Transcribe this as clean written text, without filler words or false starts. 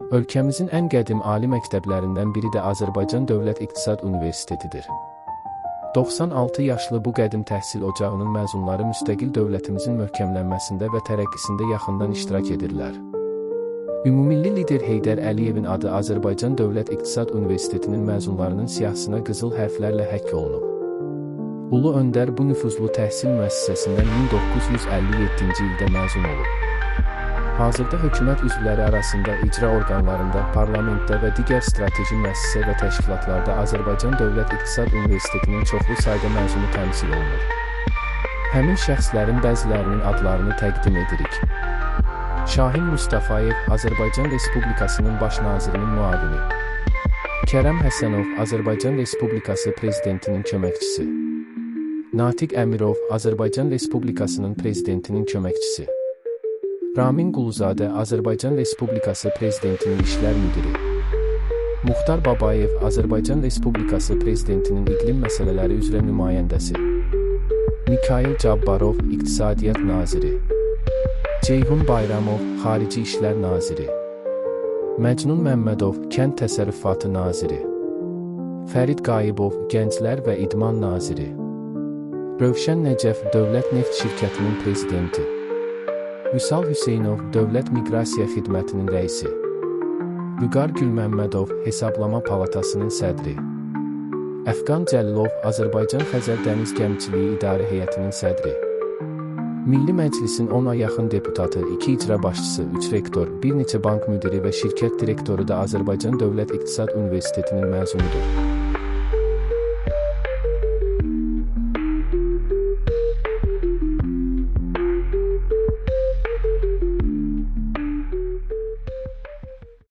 Ölkəmizin ən qədim ali məktəblərindən biri də Azərbaycan Dövlət İqtisad Universitetidir. 96 yaşlı bu qədim təhsil ocağının məzunları müstəqil dövlətimizin möhkəmlənməsində və tərəqqisində yaxından iştirak edirlər. Ümummilli lider Heydər Əliyevin adı Azərbaycan Dövlət İqtisad Universitetinin məzunlarının siyahısına qızıl hərflərlə həkk olunub. Ulu Öndər bu nüfuzlu təhsil müəssisəsindən 1957-ci ildə məzun olub. Hazırda hökumət üzvləri arasında icra orqanlarında, parlamentdə və digər strateji müəssisə və təşkilatlarda Azərbaycan Dövlət İqtisad Universitetinin çoxlu sayda məzunu təmsil olunur. Həmin şəxslərin bəzilərinin adlarını təqdim edirik. Şahin Mustafayev, Azərbaycan Respublikasının Baş Nazirinin müavini. Kərəm Həsənov, Azərbaycan Respublikası Prezidentinin köməkçisi. Natiq Əmirov, Azərbaycan Respublikasının Prezidentinin köməkçisi. Ramin Quluzadə, Azərbaycan Respublikası Prezidentinin İşlər Müdiri. Muxtar Babayev, Azərbaycan Respublikası Prezidentinin İqlim məsələləri üzrə nümayəndəsi. Mikayıl Cabbarov, İqtisadiyyat Naziri. Ceyhun Bayramov, Xarici İşlər Naziri. Məcnun Məmmədov, Kənd Təsərrüfatı Naziri. Fərid Qayıbov, Gənclər və İdman Naziri. Rövşən Nəcəf, Dövlət Neft Şirkətinin Prezidenti. Vüsal Hüseynov, Dövlət Miqrasiya Xidmətinin rəisi. Vüqar Gülməmmədov, Hesablama Palatasının sədri. Əfqan Cəlilov, Azərbaycan Xəzər Dəniz Gəmiçiliyi İdarə Heyətinin sədri. Milli Məclisin 10-a yaxın deputatı, 2 icra başçısı, 3 rektor, bir neçə bank müdiri və şirkət direktoru da Azərbaycan Dövlət İqtisad Universitetinin məzunudur.